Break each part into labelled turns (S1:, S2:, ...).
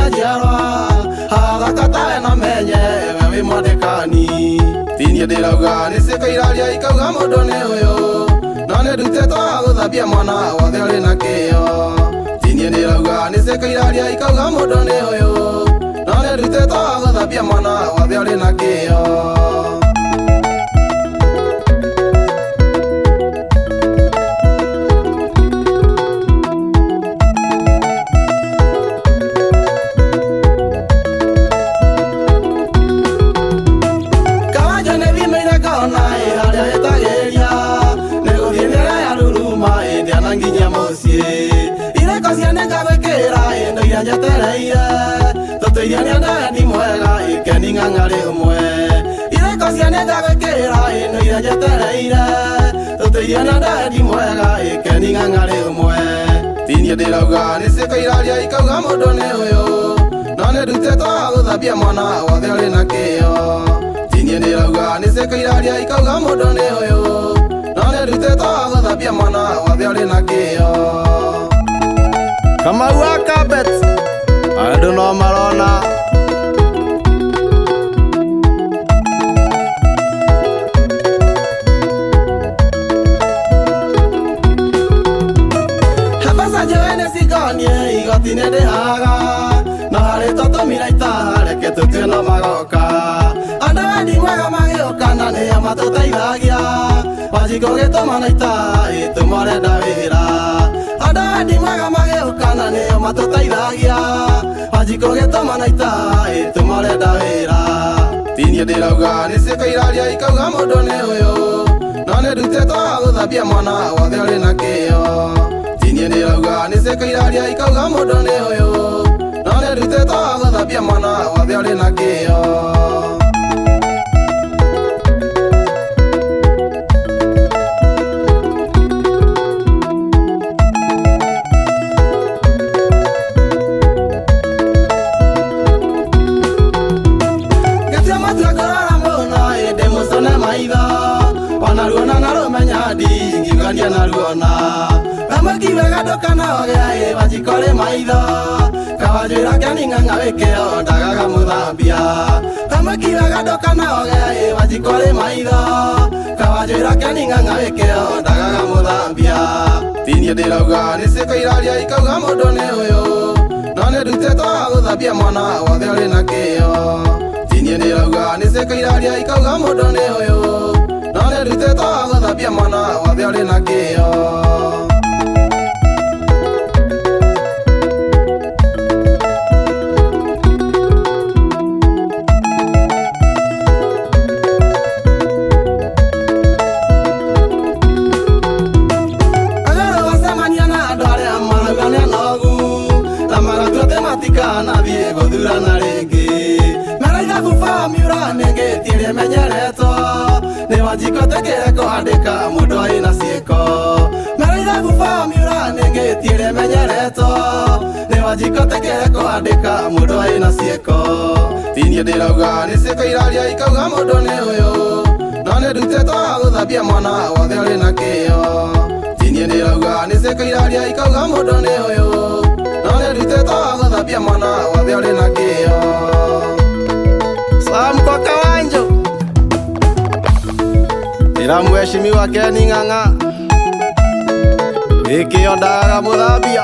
S1: njiarwa hathaka na menye we wĩ mwandĩkani tinie ndĩrauga nĩ ciĩko iraria ikauga mũndũ nĩ ũyũ no nĩ ndutĩtwo wa gũthambia mwana wothe ũrĩ na kĩyo tinie ndĩrauga nĩ ciĩko iraria ikauga mũndũ nĩ ũyũ no nĩ ndutĩtwo wa gũthambia mwana wothe ũrĩ na kĩyo. Ireko ciane ngagwĩkĩra indo iria njetereire tũtũiria nĩ andũ mwega ikeni ng'ang'arĩ ũmwe ireko ciane ngagwĩkĩra indo iria njetereire tũtũiria nĩ andũ mwega ikeni ng'ang'arĩ ũmwe tinie ndĩrauga nĩ ciĩko iraria ikauga mũndũ nĩ ũyũ no nĩ ndutĩtwo wa gũthambia mwana wothe ũrĩ na kĩyo tinie ndĩrauga nĩ ciĩko iraria ikauga mũndũ nĩ ũyũ no nĩ ndutĩtwo wa gũthambia mwana wothe ũrĩ na kĩyo. Kamau wa Kabet andũ no marona mbeca njũĩ nĩ cikoniĩ igoti nĩ ndĩhaga no harĩ tũtũmire itaha reke tũtue no magoka andũ wendi mwega magĩũka na nĩo matũteithagia Wanjikũ gĩtũma na itaha ĩtũma ũrenda wĩra andũ wendi mwega magĩũka na nĩo matũteithagia Wanjikũ gĩtũma na itaha ĩtũma ũrenda wĩra tinie ndĩrauga nĩ ciĩko iraria ikauga mũndũ nĩ ũyũ no nĩ ndutĩtwo wa gũthambia mwana wothe ũrĩ na kĩyo tinie ndĩrauga nĩ ciĩko iraria ikauga mũndũ nĩ ũyũ no nĩ ndutĩtwo wa gũthambia mwana wothe ũrĩ na kĩyo. Wanaruona na rumenya ndingiugania na ruona Ramũkiwega ndũkanoge Wanjikũ rĩ maitho Kawanjĩra Keni Ng'ang'a wĩ kĩo ndagaga mũthambia Ramũkiwega ndũkanoge Wanjikũ rĩ maitho Kawanjĩra Keni Ng'ang'a wĩ kĩo ndagaga mũthambia tinie ndĩrauga nĩ ciĩko iraria ikauga mũndũ nĩ ũyũ no nĩ ndutĩtwo wa gũthambia mwana wothe ũrĩ na kĩyo tinie ndĩrauga nĩ ciĩko iraria ikauga mũndũ nĩ ũyũ no nĩ ndutĩtwo wa gũthambia mwana wothe ũrĩ na kĩyo. Agero wacemania na andũ arĩa marauga nĩ anogu na magatua atĩ matikanathiĩ gũthurana rĩngĩ mera ithabu bamiura nĩ ngĩti ĩrĩa ĩmenyeretwo nĩ Wanjikũ tĩkĩre kũandĩka mũndũ aĩna ciĩko mera ithabu bamiura nĩ ngĩti ĩrĩa ĩmenyeretwo nĩ Wanjikũ tĩkĩre kũandĩka mũndũ aĩna ciĩko tinie ndĩrauga nĩ ciĩko iraria ikauga mũndũ nĩ ũyũ no nĩ ndutĩtwo wa gũthambia mwana wothe ũrĩ na kĩyo tinie ndĩrauga nĩ ciĩko iraria ikauga mũndũ nĩ ũyũ no nĩ ndutĩtwo wa gũthambia mwana wothe ũrĩ na kĩyo. Sam kwa Kawanjo ĩra mheshimiwa Keni Ng'ang'a wĩ kĩo ndagaga mũthambia.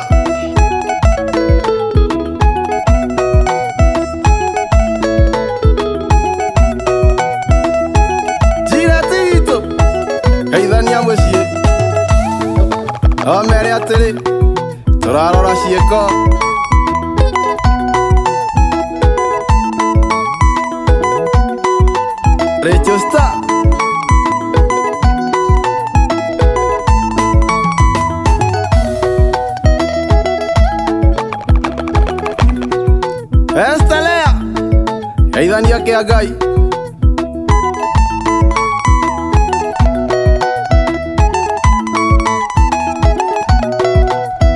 S1: Njira titũ geithania mũciĩ no mere atĩrĩ tũrarora ciĩko. Rachel Star Estelea geithania kĩa Ngai.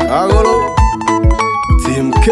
S1: Kagũrũ Team K.